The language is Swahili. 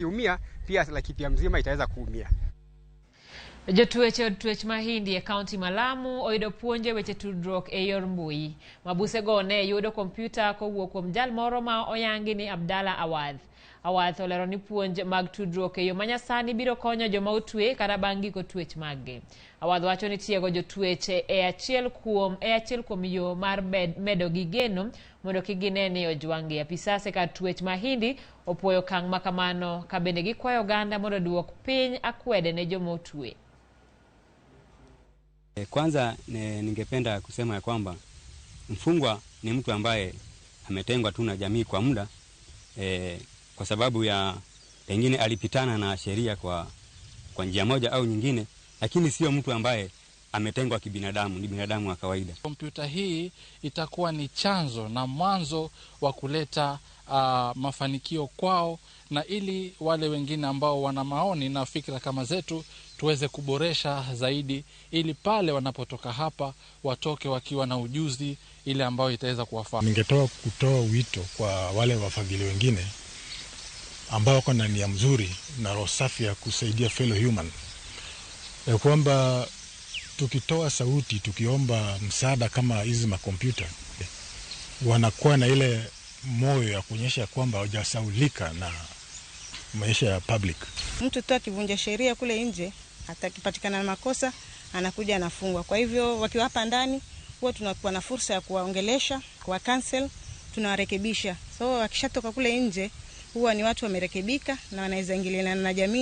Ikiumia pia Laikipia mzima itaweza kuumia. Jotwech e od twech ma Hindi e kaunti ma Lamu oyudo puonj e weche tudruok e yor mbui. Mabuse go ne yudo kompyuta kowuok kuom jal moro ma oyangi ni Abdalla Awadh. Awadh olero ni puonj mag tudruok e yo manyasani biro konyo joma otwe kata bang' giko twech maggi. Awadh wacho ni tiego jotwech e achiel kuom yo mar medo gi geno mondo kik gine ni ojwang'gi. Apisas e kar twech ma Hindi opuoyo okang' ma kamano ka bende gikwayo oganda mondo oduok piny akwede ne joma otwe. Kwanza ningependa kusema ya kwamba mfungwa ni mtu ambaye ametengwa tu na jamii kwa muda kwa sababu ya pengine alipitana na sheria kwa njia moja au nyingine, lakini sio mtu ambaye ametengwa kibinadamu, ni binadamu wa kawaida. Kompyuta hii itakuwa ni chanzo na mwanzo wa kuleta mafanikio kwao, na ili wale wengine ambao wana maoni na fikra kama zetu tuweze kuboresha zaidi, ili pale wanapotoka hapa watoke wakiwa na ujuzi ile ambayo itaweza kuwafaa. Ningetoa kutoa wito kwa wale wafadhili wengine ambao wako na nia mzuri na roho safi ya kusaidia fellow human, ya kwamba tukitoa sauti tukiomba msaada kama hizi makompyuta, wanakuwa na ile moyo ya kuonyesha kwamba hawajasahaulika na maisha ya public. Mtu tu akivunja sheria kule nje, atakipatikana na makosa, anakuja anafungwa. Kwa hivyo wakiwa hapa ndani, huwa tunakuwa na fursa ya kuwaongelesha, kuwa counsel, tunawarekebisha. So wakishatoka kule nje, huwa ni watu wamerekebika na wanaweza ingiliana na jamii.